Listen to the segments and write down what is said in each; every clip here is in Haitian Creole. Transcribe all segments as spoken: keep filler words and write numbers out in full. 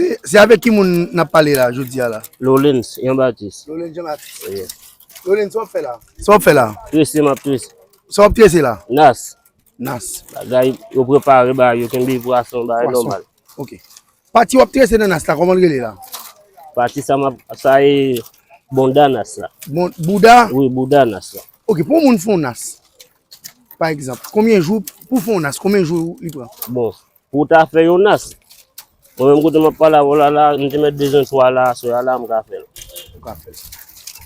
Se, se avèk ki moun n ap pale la, jodi a la? Lolens Jean Baptiste. Lolens Jean Baptiste. Wi. Lolens, sa w ap fè la? Sa w ap fè la? Trese, m ap trese. Sa w ap trese la? Nas. Nas. Bagay, yo prepare bagay, yo kenbe pwason, bagay nòmal. Pwason. Ok. Pati w ap trese nan nas la, kòman l rele la? Pati sa m ap, sa e bonda nas la. Bon, bouda? Wi, bouda nas la. Ok, pou yon moun fè yon nas, pa egzanp, konbyen jou, pou fè yon nas, konbyen jou li pran? Bon, pou w ta fè yon nas, mwen menm kote m ap pale avè w la, la, m te mèt bezwen twa la, aswè a la, m ka fè l. Ou ka fè l.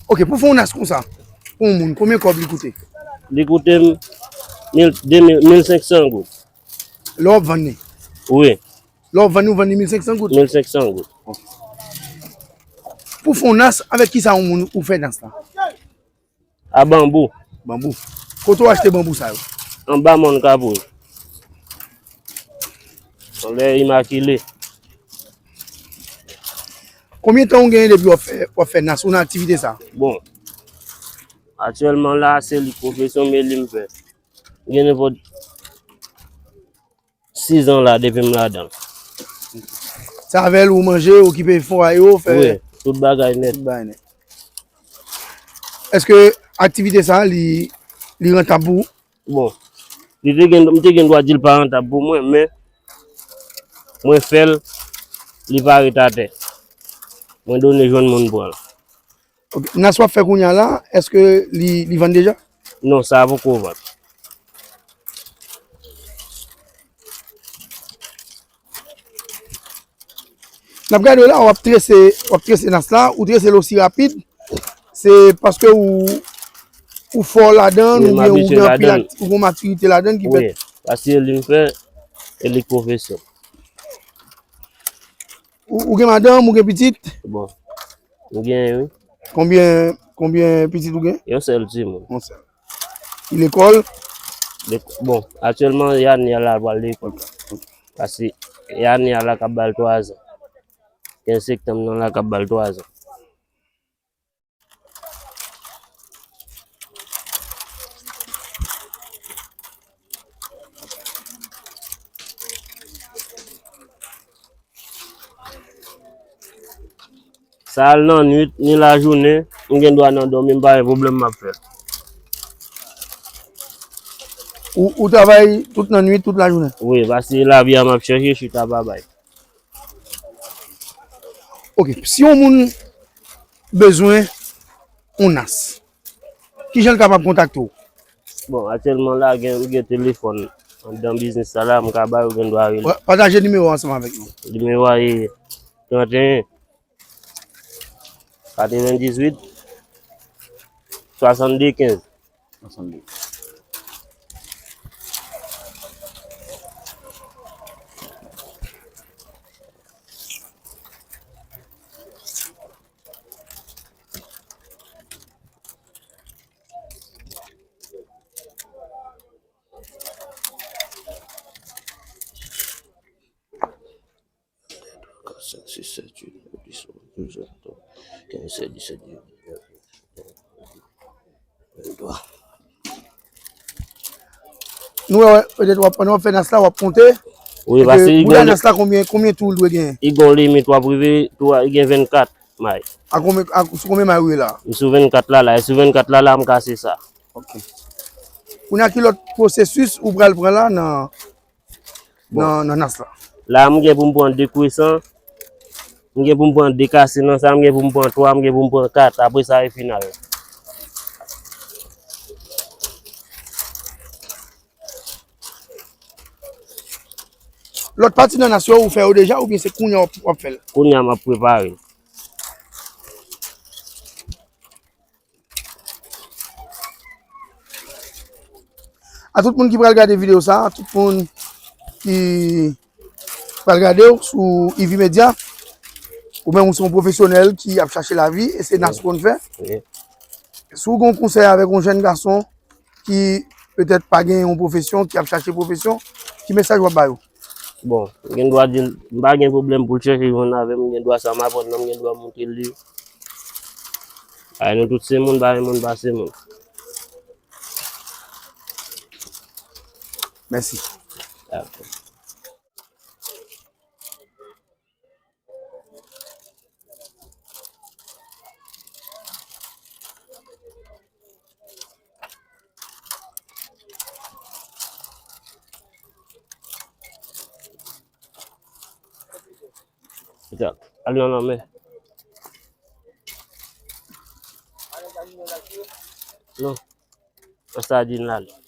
Ok, pou fè yon nas konsa, pou yon moun, konbyen kòb li koute? Li koute m mil, de mil, mil senk san goud. Lè w ap vann li? Wi. Lè w ap vann li, ou vann li mil senk san goud? Mil senk san goud. Pou fè yon nas, avèk ki sa yon moun ou fè nas la? A banbou. Banbou. Kote w achte banbou sa yo? Anba mòn Kapwouj. Anlè Imakile. Konbyen tan ou genyen depi w ap fè, w ap fè nas ou nan aktivite sa? Bon, aktyèlman la, se li k pwofesyon, men li m fè. Gen nenpòt sis an la depi m ladan l. Se avè l ou manje, okipe fwaye w, fè... Wi, tout bagay nèt. Tout bagay nèt. Èske aktivite sa a, li, li rantab pou ou? Bon, li te gen, m te gen dwa di l pa rantab pou mwen, men mwen fè l, li pa ret atè. Mwen donnen jwenn moun pran l. Ok. Nas w ap fè kounye a la, èske li, li vann deja? Non, sa a poko vann. N ap gade w la, w ap trese, w ap trese nas la, ou trese l osi rapid, se paske ou, ou fò ladan l, oubyen ou gen anpil ak-, ou gen matirite ladan l ki fè. Wi, paske li m fè, e li k pwofesyon. Ou, ou gen madanm, ou gen pitit? Bon, m gen, wi. Konbyen, konbyen pitit ou gen? Yon sèl timoun. Yon sèl. Li lekòl? Lek-, bon, aktyèlman, e ane a la l pral lekòl. Paske e ane a la k ap ba l twa zan. Kenz septanm nan la k ap ba l twa zan. Sa al nan nwit, ni lajounen, m gen dwa nan dòmi, m pa gen pwoblèm, m ap fè l. Ou, ou travay tout nan nwit, tout lajounen? Wi, paske lavi a m ap chèche, chita pa bay. Ok, si yon moun bezwen yon nas, kijan l kapab kontakte w? Bon, aktyèlman la, gen, gen telefòn anndan biznis sa la, m ka ba yo, gen dwa rele. Pa-, pataje nimewo a ansanm avèk nou. Nimewo a e tranteyen, katrevendizuit, swasannde kenz. Ansanm de. Kat, senk, sis, sèt, uit, nèf, dis, onz, douz, trèz, katòz, kenz, sèz, disèt, diznèf, vennde, venntwa. Nou wè, wè, petèt w ap, pandan w ap fè nas la, w ap konte. Wi, paske bouda nas la, konbyen, konbyen tou l dwe genyen? Li gen yon limit, w ap rive, tou a, li gen vennkat may. A konbyen, a, sou konbyen may ou ye la? M sou vennkat la, la, e sou vennkat la, la, m kase sa. Ok. Kounye a, ki lòt pwosesis ou pral pran la nan, nan, nan nas la? La, m gen pou m pran de kwesan, m gen pou m pran de kase nan sa, m gen pou m pran twa, m gen pou m pran kat, apre sa, e final. Lòt pati nan nas yo, ou fè yo deja, oubyen se kounye a w ap, w ap fè l? Kounye a, m ap prepare l. A tout moun ki pral gade videyo sa, a tout moun ki pral gade w sou Ivy Media, ou menm ou se yon pwofesyonèl ki ap chache lavi, e se nas ou konn fè. Wi. Si w gen yon konsèy avèk yon jèn gason ki petèt pa gen yon pwofesyon, ki ap chache pwofesyon, ki mesaj w ap ba yo? Bon, m gen dwa di l, m pa gen pwoblèm pou l chèche jwenn avè m, m gen dwa sa m aprann nan, m gen dwa montre l li. Ay, nou tout se moun, pa gen moun pa se moun. Mèsi. Dakò. Al nan lanmè. Non. Nan sadin la.